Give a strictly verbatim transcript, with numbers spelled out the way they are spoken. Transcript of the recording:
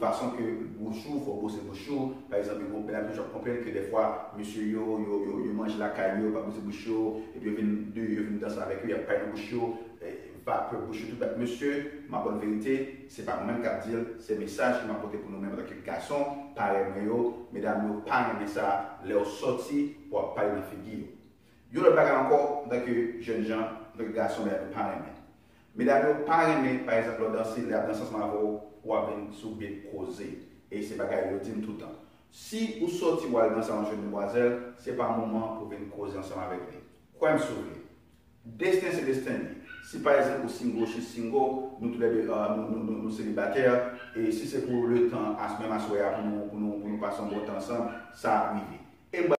Fason ke bouch ou, fò w bwose bouch ou. Pa egzanp, gon medam toujou ap konplenn ke dèfwa, mesye yo, yo, yo, yo manje lakay yo, pa bwose bouch yo, epi yo vin deyò, yo vin danse avèk yo, y ap pale nan bouch yo, eh, vapè bouch yo tout bat. Mesye, m ap ba n verite, se pa mwen menm k ap di l, se mesaj ke m ap pote pou nou menm antanke gason, parèy mwen yo, medam yo pa renmen sa, lè w sòti, w ap pale nan figi yo. Yon lòt bagay ankò, antanke jèn jan, antanke gason, medam yo pa renmen. Medam yo pa renmen, pa egzanp, lè w danse, lè y ap danse ansanm avè w, w ap vin sou bit koze. E se bagay yo di m toutan. Si ou sòti w al danse ak yon jèn demwazèl, se pa moman pou w vin koze ansanm avèk li. Kwè m si w vle. Desten se desten li. Si pa egzanp ou single, she single, nou toulède, euh, nou, nou, nou, nou selibatè, e si se pou letan, as, menm aswè a pou nou, pou nou, pou nou pase yon bon tan ansanm, sa ap rive. E m